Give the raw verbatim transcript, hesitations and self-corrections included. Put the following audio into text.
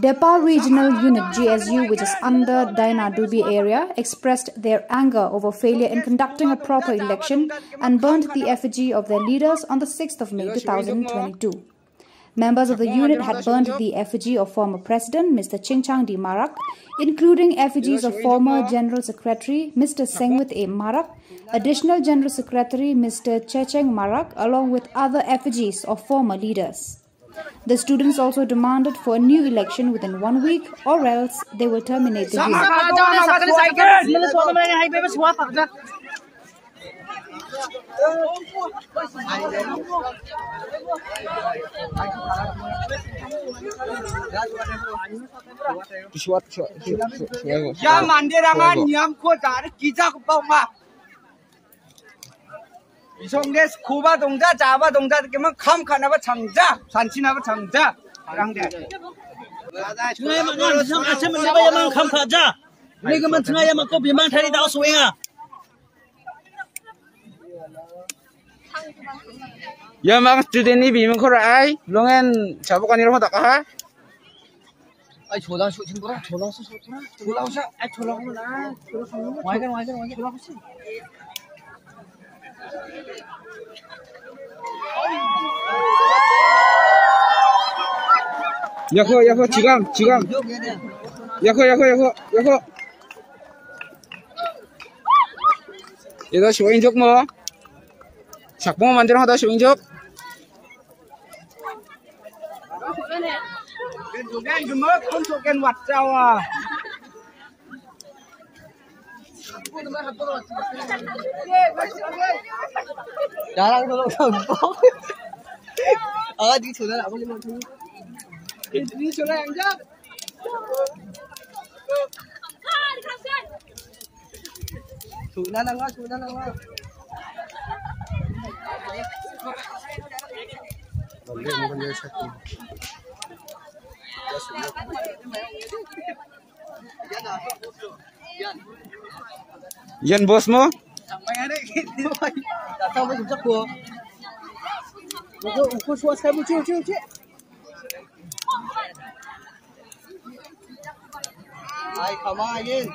Depar Regional Unit G S U, which is under Daina Dubi area, expressed their anger over failure in conducting a proper election and burned the effigy of their leaders on the sixth of May two thousand twenty-two. Members of the unit had burned the effigy of former President Mister Chingchang D Marak, including effigies of former General Secretary Mister Sengwit A Marak, Additional General Secretary Mister Checheng Marak, along with other effigies of former leaders. The students also demanded for a new election within one week, or else they will terminate the unit. Ia manderangan niamko dari kijak bau ma. Bisongde skoba dongja, jaba dongja, kemang kam kanaba changja, sansinaba changja. Rangde. Chungai mana, bisong kache menaba ia mang kam kaja. Ini kemen chungai ia mako bimang tari dao suenga. Ia mang student ni bimang ko rai, longen sabuk ani roh dakaha. Ai, cholang su chingkura, cholang su chingkura, cholang su, ai, cholang su na, cholang su. Wai kan, wai kan, wai kan. Cholang su. Yako, yako, chigam, chigam. Yako, yako, yako, yako. Ida suin jok mo. Sakpong mandir hada suin jok. Jarang tolong sampah. Ah, di sana aku lima puluh. Di sana yang jam. Suna nanga, suna nanga. Ian bos mo? Datang mo sejak ko. Uko, uko suas kamu, cik, cik, cik. Ai, kama, Ayin.